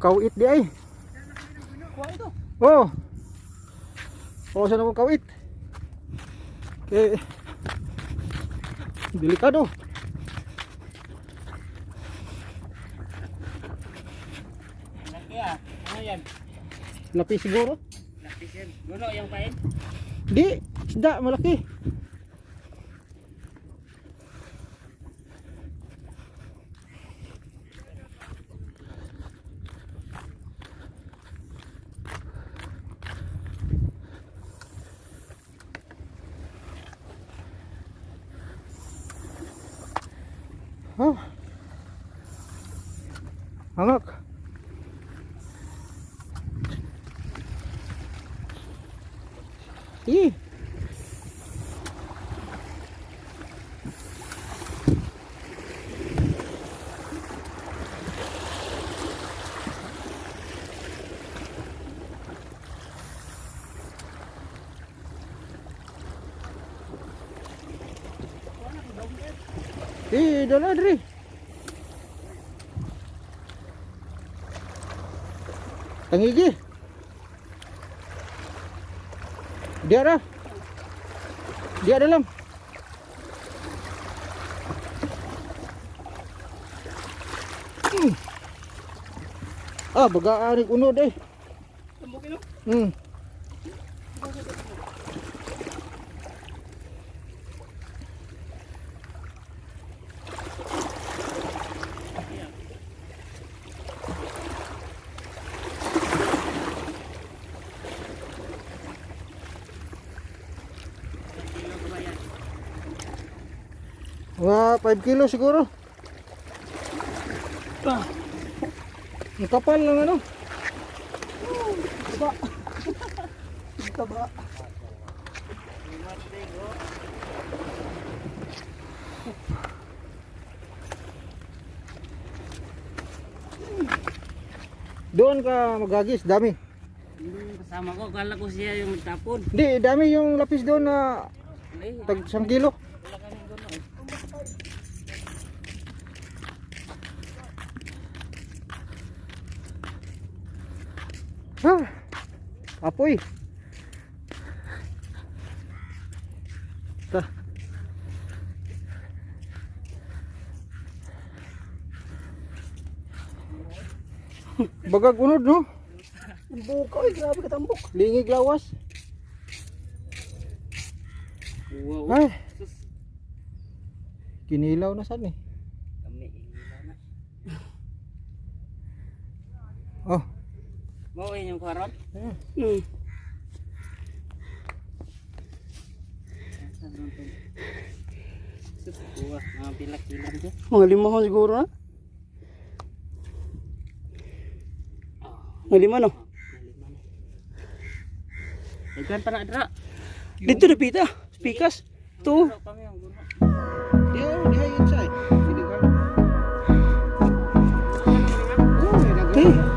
Kawit di ay. Kuha ito. Oh. Bawasan akong kawit. Okay. Delikado. Laki ah. Ano yan? Lapi siguro. Lapis yan. Guno yung pain. Di, isda malaki. Oh. Hangak. Ih. Eh, dala diri. Tangigi. Dia dah. Dia dalam. Ah, baga arik unod eh. Tambok ino. Kilo ba yan? Mga 5 kilo siguro. Ah. Ang kapal ng ano. Taba. Taba. Doon ka magagis, dami. Yung kasama ko, kala ko siya yung nagtapon. Hindi, dami yung lapis doon na Ay, tag 1 kilo. wala kaming guno eh. Ha. Apoy. Ta. Bagag unod no? Tambok, ay grabe ka tambok. Lingig lawas. Wow. Ay, Sus. kinilaw na sad eh. Kami ilaw na. Oh. Mo yung kwaron? Ayan. Sus, kuha. Mga pilak-kilan dyan. Mga lima ho siguro na. Mga lima no. Lima na. Daghan pa na dra. Dito na pita. Pikas. To. Guno kami ang guno. Di oh, di ay inside. Hindi ka. Oh, may Eh.